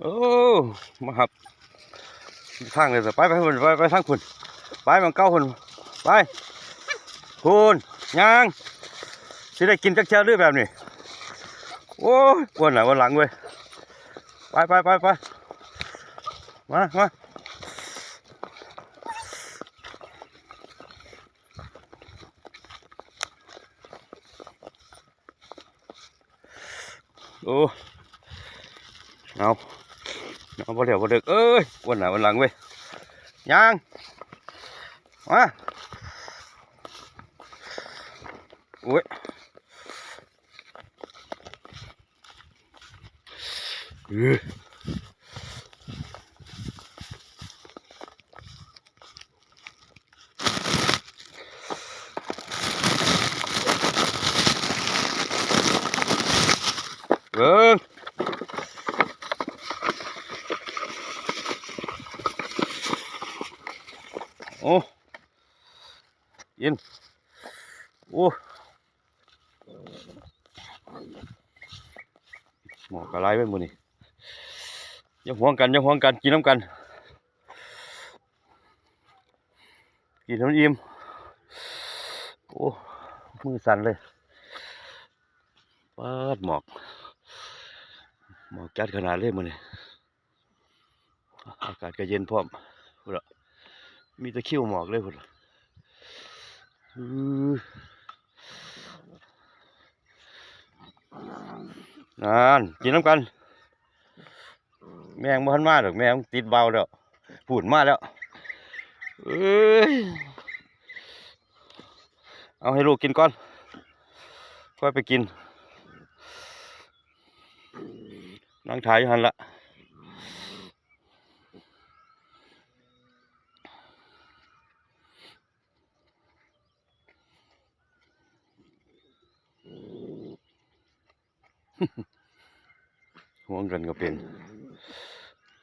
ໂອ້ ມາຮັບທາງເລີຍ ໄປ ໄປພຸ້ນ ໄປ ໄປທາງພຸ້ນ ໄປໝ່ອງເກົ່າພຸ້ນ ໄປພຸ້ນ ຍ່າງ ຊິໄດ້ກິນຈັກເທື່ອຫຼືແບບນີ້ ໂອ້ຍ ອ້ວນໜ້າອ້ວນຫຼັງເວີຍ ໄປ ໄປ ໄປ ໄປ ມາ ມາ. ໂອ້ ເອົາ ເອົາ ບໍ່ແລ້ວບໍ່ເລີກເອີຍ ອ້ວນໜ້າອ້ວນຫຼັງເວີຍ ຍ່າງ ມາ ໂອ້ຍ ເອີ. ເບິ່ງ ໂອ້ ເຢັນ ໂອ້ ໝໍກະຫຼາຍເວີຍມື້ນີ້ ຢ່າຫວງກັນ ຢ່າຫວງກັນ ກິນນຳກັນ. ກິນໃຫ້ມັນອີ່ມ ໂອ້ ມືສັ່ນເລີຍ ປາດ ໝອກ ໝອກຈັດຂະໜາດເລີຍມື້ນີ້ ອາກາດກະເຢັນພ້ອມ ພຸ້ນລະ ມີແຕ່ຄິວໝອກເລີຍພຸ້ນລະ ອື ນັ້ນ ກິນນຳກັນ. ແມ່ງບໍ່ທັນມາດອກ ແມ່ງຕິດເບົາແລ້ວ ພຸ້ນມາແລ້ວ ເອີຍ ເອົາໃຫ້ລູກກິນກ່ອນ ຄ່ອຍໄປກິນ ນັ່ງຖ້າຢູ່ຫັ້ນລະ. ຫວງກັນກໍເປັນ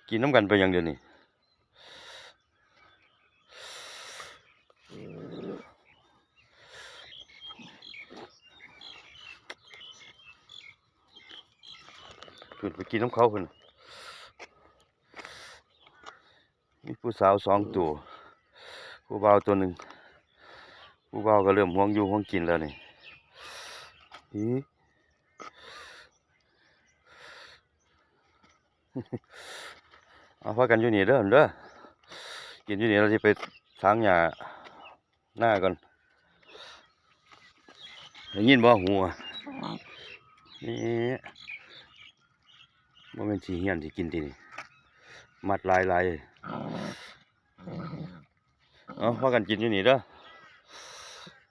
ກິນນຳກັນໄປຫຍັງດຽວນີ້ ຂຶ້ນໄປກິນນຳເຂົາພຸ້ນ ມີຜູ້ສາວສອງໂຕ ຜູ້ບ່າວໂຕໜຶ່ງ ຜູ້ບ່າວກໍເລີ່ມຫວງຢູ່ຫວງກິນແລ້ວນີ້ ອີ ເອົາ ພາກັນຢູ່ນີ້ເດີ ເດີ ກິນຢູ່ນີ້ ລາວຊິໄປຖາງຫຍ້າ ໜ້າກ່ອນ ໄດ້ຍິນບໍ່? ຫູ ນີ້ ບໍ່ແມ່ນຊິຮຽນຊິກິນຕິນີ້ ມັດຫຼາຍໆ ເອົາ ພາກັນກິນຢູ່ນີ້ເດີ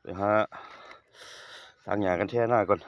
ໄປຫາຖາງຫຍ້າກັນແທ້ໜ້າກ່ອນ.